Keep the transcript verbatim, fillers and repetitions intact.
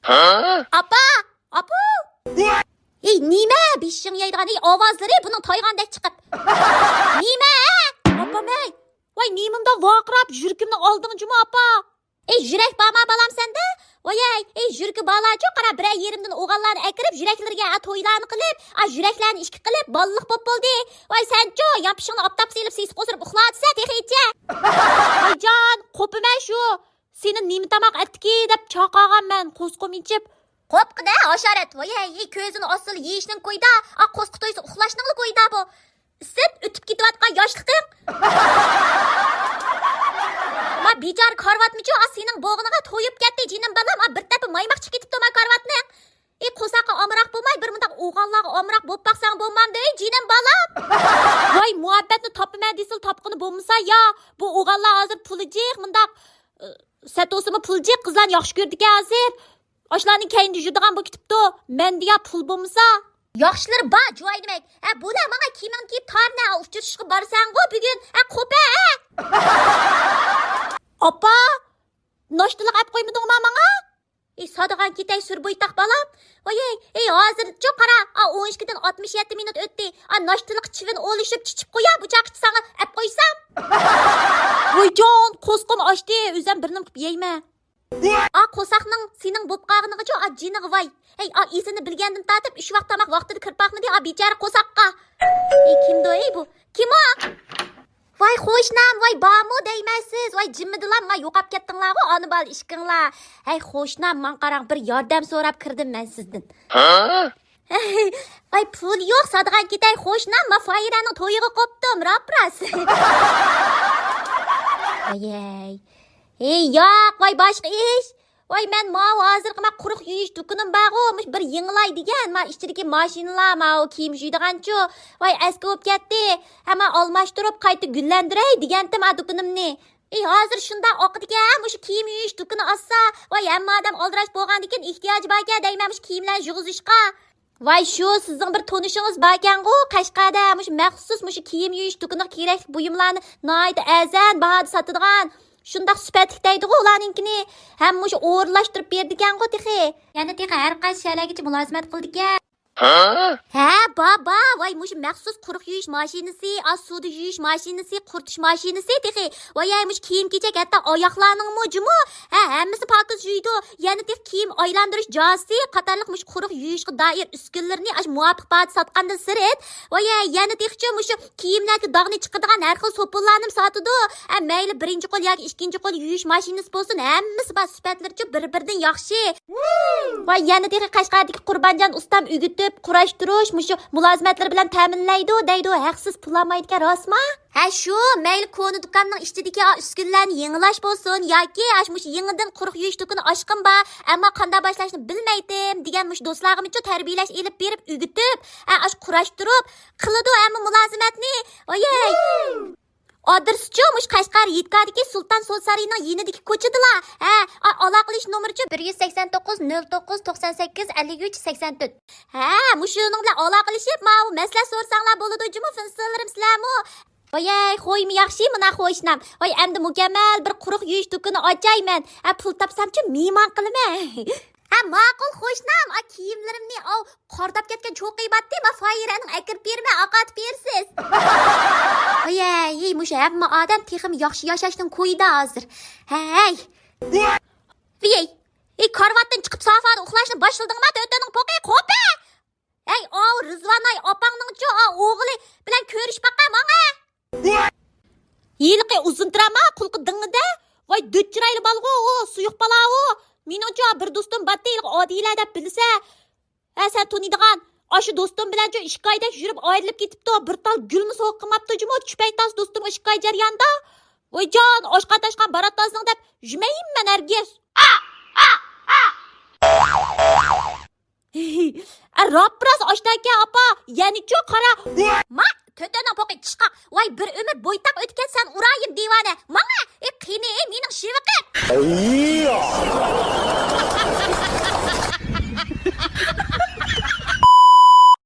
ئاپا! ئاپا! ھېي، نېمە بېشىڭ يەيدىغان، ھېي، ئاۋازلىرى بۇنىڭ تايغاندەك چىقىپ. نېمە؟ ئاپام، ھەي! ۋاي، نېمە مۇنداق ۋارقىراپ، يۈرىكىمنى ئالدىڭ جۇمۇ، ئاپا؟ ئەي، يۈرەك بارما بالام سەندە؟ ۋايەي، ئەي، يۈرىكى بارلارچۇ، قارا، بىرەر يېرىمدىن ئوغۇللارنى ئەكىرىپ، يۈرەكلىرىگە، ئا، تويلارنى قىلىپ، ئا، يۈرەكلەرنى ئىككى قىلىپ، بالىلىق بوپ بولدى. ۋاي، سەنچۇ، ياپىشىڭنى ئاپتاپقا سېلىپ، سېسىق ئوسۇرۇپ ئۇخلاۋاتىسەن تېخىچە. ۋايجان، قوپىمەن شۇ. سېنى نېمە تاماق ئەتتىكى دەپ چاقىرغان مەن، قورسىقىم ئېچىپ. قوپقىدە، ھاشارات. ۋايەي، كۆزىنى ئاچسىلا يېيىشنىڭ كويىدا، ئا، قورسىقى تويسا ئۇخلاشنىڭلا كويىدا بۇ. ئىسسىپ ئۆتۈپ كېتىۋاتقان ياشلىقىڭ. ما بىچارە كارىۋاتمىچۇ، ئا، سېنىڭ بوغۇنۇڭغا تويۇپ كەتتى، جېنىم بالام، ئا، بىر تەرىپى مايماق چىقىپ كېتىپتۇ ما كارىۋاتنىڭ. ئى، قورساققا ئامراق بولماي، بىر مۇنداق ئوغۇللارغا ئامراق بولۇپ باقساڭ بولمامدۇ، ئى، جېنىم بالام؟ ۋاي، مۇھەببەتنى تاپىمەن دېسىلا تاپقىنى بولمىسا يا، بۇ ئوغۇللار ھازىر پۇلى جىق، مۇنداق، ئى، سەتوسىمۇ پۇلى جىق، قىزلارنى ياخشى كۆرىدىكەن ھازىر. ئاشۇلارنىڭ كەينىدە يۈرىدىغان بولۇپ كېتىپتۇ. مەندە يا پۇل بولمىسا. ياخشىلىرى بار، جۇۋايدىمەك. ھە، بولە، ماڭا كىيىمىڭنى كىيىپ تارىنە، ئۇچرىشىشقا بارساڭغۇ بۈگۈن. ھە، قوپە، ھە. ئاپا، ناشتىلىق ئەپ قويمىدىڭما ماڭا؟ ئى، سادىغان كېتەي، سۈر بويتاق بالام. ۋايەي، ئى، ھازىرچۇ قارا، ئا، ئون ئىككىدىن ئاتمىش يەتتە مىنۇت ئۆتتى. ئا، ناشتىلىق چىۋىن ئولىشىپ چىچىپ قويا، بۇ چاغقىچە ساڭا ئەپ قويسام. ۋايجان، قورسىقىم ئاچتى، ئۆزۈم بىر نېمە قىلىپ يەيمەن. ئا، قورساقنىڭ سېنىڭ بوپ قالغىنىغىچۇ، ئا، جېنىغا ۋاي. ھەي، ئا، ئېسىنى بىلگەندىن تارتىپ ئۈچ ۋاق تاماق ۋاقتىدا كىرىپ باقمىدى، ئا، بىچارە قورساققا. ئى، كىمدۇ، ئى، بۇ؟ كىم ئۇ؟ ۋاي، قوشنام، ۋاي، بارمۇ دەيمەنسىز؟ ۋاي، جىممىدىلا ماڭا يوقاپ كەتتىڭلارغۇ، ئانا بالا ئىككىڭلار. ھەي، قوشنام، ماڭا قاراڭ، بىر ياردەم سوراپ كىردىم مەن سىزدىن. ھە؟ ۋاي، پۇل يوق، سادىغان كېتەي، قوشنام، ما فايرەنىڭ تويىغا قوپتۇم، راپ-راست. ۋايەي. ھېي، ياق، ۋاي، باشقا ئىش. ۋاي، مەن ماۋۇ ھازىرقى ما قۇرۇق يۇيۇش دۇكىنىم بارغۇ، مۇشۇ بىر يېڭىلاي دېگەن، ما ئىچىدىكى ماشىنىلار، ماۋۇ كىيىم يۇيىدىغانچۇ. ۋاي، ئەسكى بولۇپ كەتتى. ھە، ما ئالماشتۇرۇپ قايتا گۈللەندۈرەي دېگەنتىم ھە دۇكىنىمنى. ئى، ھازىر شۇنداق ئاقىدىكەن، مۇشۇ كىيىم يۇيۇش دۇكىنى ئاچسا، ۋاي، ھەممە ئادەم ئالدىراش بولغاندىكىن ئېھتىياجى باركەن دەيمەن مۇشۇ كىيىملەرنى يۇغۇزۇشقا. ۋاي، شۇ سىزنىڭ بىر تونۇشىڭىز باركەنغۇ، قەشقەردە مۇشۇ مەخسۇس مۇشۇ كىيىم يۇيۇش دۇكىنىغا كېرەكلىك بۇيۇملارنى ناھايىتى ئەرزان باھادا ساتىدىغان، شۇنداق سۈپەتلىك دەيدىغۇ ئۇلارنىڭكىنى، ھەم مۇشۇ ئورۇنلاشتۇرۇپ بېرىدىكەنغۇ تېخى. يەنە تېخى ھەر قايسى شەھەرلەرگىچە مۇلازىمەت قىلىدىكەن. ھە، بار، بار. ۋاي، مۇشۇ مەخسۇس قۇرۇق يۇيۇش ماشىنىسى، ئا، سۇدا يۇيۇش ماشىنىسى، قۇرۇتۇش ماشىنىسى تېخى. ۋاي، ھەي، مۇشۇ كىيىم-كېچەك، ھەتتا ئاياقلارنىڭمۇ جۇمۇ. ھە، ھەممىسى پاكىز يۇيىدۇ. يەنە تېخى كىيىم ئايلاندۇرۇش جازىسى قاتارلىق مۇشۇ قۇرۇق يۇيۇشقا دائىر ئۈسكۈنىلىرىنى ئاشۇ مۇۋاپىق باھادا ساتقاندىن سىرت، ۋاي، ھەي، يەنە تېخىچۇ مۇشۇ كىيىملەرگە داغنى چىقىرىدىغان ھەر خىل سوپۇنلارنىمۇ ساتىدۇ. ھە، مەيلى بىرىنچى قول ياكى ئىككىنچى قول يۇيۇش ماشىنىسى بولسۇن، ھەممىسى بار، سۈپەتلىرىچۇ بىر-بىرىدىن ياخشى. ۋاي، يەنە تېخى قەشقەردىكى قۇربانجان ئۇستام ئۆگىتىپ، قۇراشتۇرۇش، مۇشۇ مۇلازىمەتلىرى بىلەن تەمىنلەيدۇ دەيدۇ، ھەقسىز پۇل ئالمايدىكەن، راستما؟ ھە، شۇ، مەيلى كونا دۇكاننىڭ ئىچىدىكى ئا، ئۈسكۈنىلەرنى يېڭىلاش بولسۇن ياكى ئاشۇ مۇشۇ يېڭىدىن قۇرۇق يۇيۇش دۇكىنى ئاچقىن بار، ئەمما قانداق باشلاشنى بىلمەيتتىم دېگەن مۇشۇ دوستلارغىمۇچۇ تەربىيەلەش ئېلىپ بېرىپ ئۆگىتىپ، ھە، ئاشۇ قۇراشتۇرۇپ قىلىدۇ ھەممە مۇلازىمەتنى. ۋايەي! ئادرېسىچۇ مۇشۇ قەشقەر يېتكادىكى سۇلتان سودا سارىيىنىڭ يېنىدىكى كوچىدىلا. ھە، ئا، ئالاقىلىشىش نومۇرىچۇ بىر يۈز سەكسەن توققۇز، نۆل توققۇز، توقسان سەككىز، ئەللىك ئۈچ، سەكسەن تۆت. ھە، مۇشۇنىڭ بىلەن ئالاقىلىشىپ ماۋۇ مەسلىھەت سورىساڭلار بولىدۇ جۇمۇ، فىنسىلىرىم سىلەرمۇ. ۋايەي، خويمۇ ياخشى مانا قوشنام. ۋاي، ئەمدى مۇكەممەل بىر قۇرۇق يۇيۇش دۇكىنى ئاچاي مەن. ھە، پۇل تاپسامچۇ مېھمان قىلىمەن. ھە، ماقۇل قوشنام، ئا، كىيىملىرىمنى ئاۋ قارىداپ كەتكەن چوقى باتتى، ما فايرەنىڭ ئەكىرىپ بېرىمەن، ئاقارتىپ بېرىسىز. ۋايەي، مۇشۇ ھەممە ئادەم تېخىمۇ ياخشى ياشاشنىڭ كويىدا ھازىر. ھەي. ۋىيەي، ئى، كارىۋاتتىن چىقىپ سافادا ئۇخلاشنى باشلىدىڭما، تۆتىنىڭ پوقى قوپى! ھەي، ئاۋۇ رىزۋانئاي ئاپاڭنىڭچۇ ئا ئوغلى بىلەن كۆرۈشۈپ باققىن ماڭا! ھېلىقى ئۇزۇن تۇرامە، قۇلىقى دىڭڭىدە. ۋاي، دۆت چىرايلى بالىغۇ ئۇ، سۇيۇق بالاۋۇ. مېنىڭچۇ بىر دوستۇم باتتى، ھېلىقى ئادىلە دەپ بىلىسە. ھە، سەن تونۇيدىغان. ئاشۇ دوستۇم بىلەنچۇ ئىككى ئايدەك يۈرۈپ ئايرىلىپ كېتىپتۇ. بىر تال گۈلمۇ سوۋغا قىلماپتۇ جۇمۇ، چۈپەي تاس دوستۇمغا ئىككى ئاي جەرياندا. ۋايجان، ئاشقا تاشقان باراتتازنىڭ دەپ يۈمەيمەن ھەرگىز. ئە، راپ راست ئاشتاكەن ئاپا، يەنىچۇ قارا. ما، تۆتەنىڭ پوقى چىشقاق. ۋاي، بىر ئۆمۈر بويتاق ئۆتكەن سەن ئۇرايىم دىۋانە. ماڭا، ئى، قېنى، ئى، مېنىڭ شىۋىقىم.